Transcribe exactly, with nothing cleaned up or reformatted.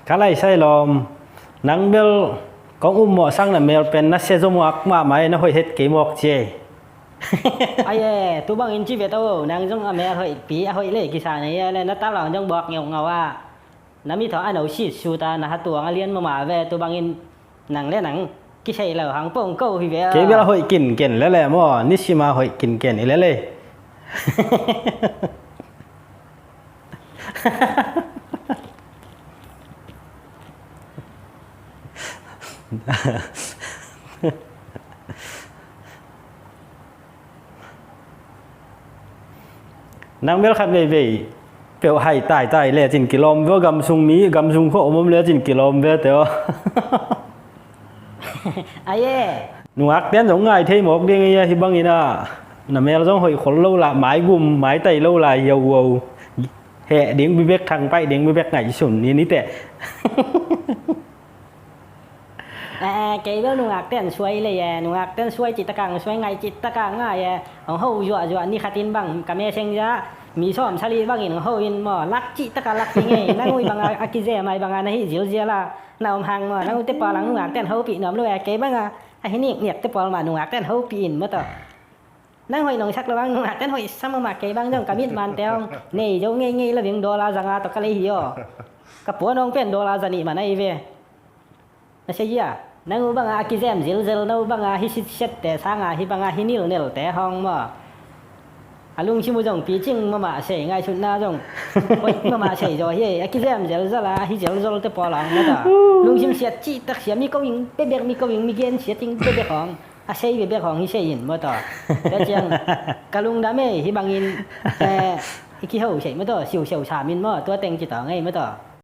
Ka lai sai lawm, nang bel kong um mawh sang na mel pen na sia zom ak mahmah e, na hoih het kei mawk ci e. Ai e, tu bangin ci ve to, nang zong a mel hoih pi a hoih le kisa na hi a le, na ta lawng zong buak ngeungau a. Na mi thaw a no sit sut a, na ha tuang a lian mama ve, tu bangin nang le nang kisei lo hang pong ko hi ve a. Kei bel a hoih kinken le le maw, nisima hoih kinken i le le. Nang bel khat veivei peuh hai taitai lecin kilawm ve, gamsung mi, gamsung khua om om lecin kilawm ve teo. Ai e. Nungak ten zong ngai thei mawk ding a, hi bangin a na mel zong hoih khol lo la, mai gum mai tai lo la hiau uau. Heh ding bibek, thangpaih ding bibek ngaihsun ni niteh. Eh, kei bel nungak ten suai le ye, nungak ten suai cih taka suai ngai cih taka ngai ye. Hong ho zuahzuah ni khatin bang ka meseng za mi sawm sali bangin hong ho in maw, lak cih taka lak hi ngei. Nang ui banga a kizem ai banga na hi zilzial a na om hang maw, nang ute pawl ang nungak ten hopih nuam lo e, kei banga a hi nikniak te pawl mah nungak ten hopih in maw tawh. Nang hoih nong sak lo ang nungak ten hoih sam mah, kei bang zong ka mit man te hong nei zo ngeingei lo ving, dollar zanga tawh ka lei hi aw. Ka puan hong pen dollar zanih man ahi ve. Na sei hia? Nang uh banga a kizem zilzel, nang uh banga hi sitsiat te sanga hi banga hi nilnel te hong maw, a lungsim uh zong picing mahmah sei, ngaihsutna zong hoih mahmah sei zaw hi. A kizem zelzel a hi zelzel te pawl hong maw ta, lungsim siat cihtak sia, mi ko ing bebek, mi ko ing, mi gen siat ing bebek hong, a sei bebek hong hi sei in maw ta. Tua ciang ka lungdam ei, hi bangin, eh, i kiho sei maw ta, siusiau samin maw, tua teng ci tawng ei maw ta.